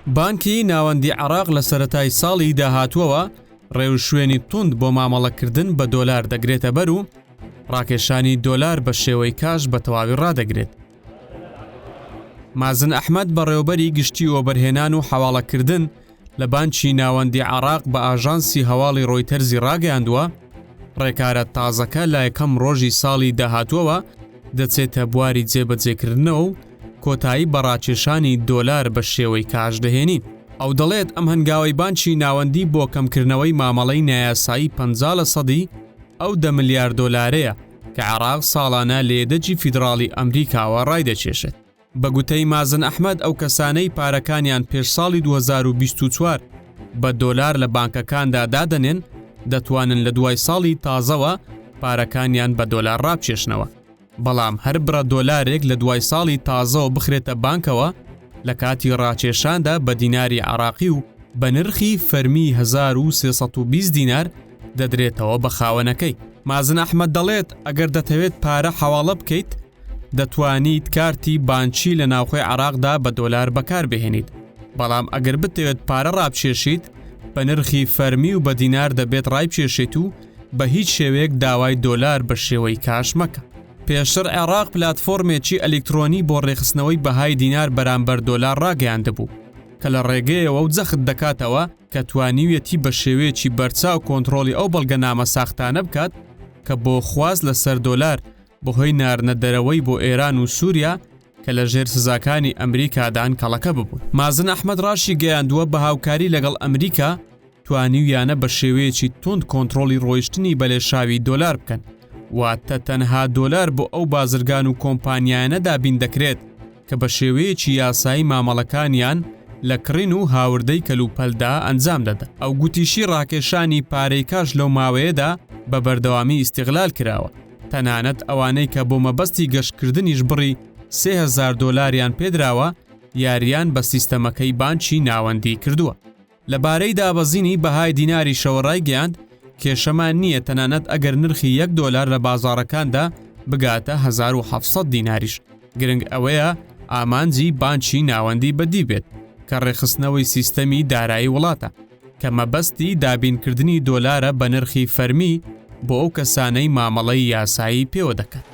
بانکی ناوەندی عێراق لە سەرەتای ساڵی داهاتووەوە ڕێوشوێنی توند بۆ مامەڵەکردن بە دۆلار دەگرێتەبەر و ڕاکێشانی دۆلار بە شێوەی کاش بە تەواوی ڕادەگرێت. مازن ئەحمەد بەڕێوەبەری گشتی وەبەرهێنان و حەواڵەکردن لە بانکی ناوەندی عێراق بە ئاژانسی هەواڵی ڕۆیتەرزی ڕاگەیاندووە، ڕێکارە تازەکە لە یەکەم ڕۆژی ساڵی داهاتووەوە دەچێتە بواری جێبەجێکردنەوە و کۆتایی بە ڕاکێشانی دۆلار بە شێوەی کاش دەهێنین. ئەو دەڵێت ئەم هەنگاوەی بانکی ناوەندی بۆ کەمکردنەوەی مامەڵەی نایاسایی 50 لە سەدی ئەو دە ملیار دۆلارەیە کە عێراق ساڵانە لە یەدەگی فیدڕاڵی ئەمریکاوە ڕایدەکێشێت. بە گوتەی مازن ئەحمەد ئەو کەسانەی پارەکانیان پێش ساڵی 2024 بە دۆلار لە بانکەکاندا دادەنێن دەتوانن لە دوای ساڵی تازەوە پارەکانیان بە دۆلار ڕابکێشنەوە بەڵام هەر بڕە دۆلارێک لە دوای ساڵی تازەوە بخرێتە بانکەوە لە کاتی ڕاکێشاندا بە دیناری عراقی و بە نرخی فەرمی 1320 دینار دەدرێتەوە بە خاوەنەکەی. مازن ئەحمەد دەڵێت، ئەگەر دەتەوێت پارە حەواڵە بکەیت، دەتوانیت کارتی بانکی لە ناوخۆی عێراقدا بە دۆلار بەکاربهێنیت، بەڵام ئەگەر بتەوێت پارە ڕابکێشیت، بە نرخی فەرمی و بە دینار دەبێت ڕایبکێشیت و بە هیچ شێوەیەک داوای دۆلار بە شێوەی کاش مەکە. پێشتر عێراق پلاتفۆرمێکی ئەلیکترۆنی بۆ ڕێکخستنەوەی بەهای دینار بەرامبەر دۆلار ڕاگەیاندبوو، کە لە ڕێگەیەوە و جەخت دەکاتەوە کە توانیویەتی بە شێوەیەکی بەرچاو کۆنترۆڵی ئەو بەڵگەنامە ساختانە بکات کە بۆ خواست لەسەر دۆلار بەهۆی ناردنە دەرەوەی بۆ ئێران و سووریا کە لە ژێر سزاکانی ئەمریکادان کەڵەکە ببوون. مازن ئەحمەد ڕاشیگەیاندووە بە هاوکاری لەگەڵ ئەمریکا توانیویانە بە شێوەیەکی توند کۆنترۆڵی ڕۆیشتنی بەلێشاوی دۆلار بکەن، واتە تەنها دۆلار بۆ ئەو بازرگان و کۆمپانیایانە دابین دەکرێت کە بە شێوەیەکی یاسایی مامەڵەکانیان لە کڕین و هاوردەی کەلوپەلدا ئەنجام دەدەن. ئەو گوتیشی ڕاکێشانی پارەی کاش لەو ماوەیەدا بە بەردەوامی ئیستیغلال کراوە، تەنانەت ئەوانەی کە بۆ مەبەستی گەشتکردنیش بڕی 3000 دۆلاریان پێدراوە یارییان بە سیستەمەکەی بانکی ناوەندی کردووە. لەبارەی دابەزینی بەهای دیناریشەوە ڕایگەیاند، کێشەمان نییە تەنانەت ئەگەر نرخی یەک دۆلار لە بازاڕەکاندا بگاتە 1700 دیناریش، گرنگ ئەوەیە ئامانجی بانکی ناوەندی بەدی بێت کە ڕێکخستنەوەی سیستەمی دارایی وڵاتە، کە مەبەستی دابینکردنی دۆلارە بە نرخی فەرمی بۆ ئەو کەسانەی مامەڵەی یاسایی پێوە دەکەن.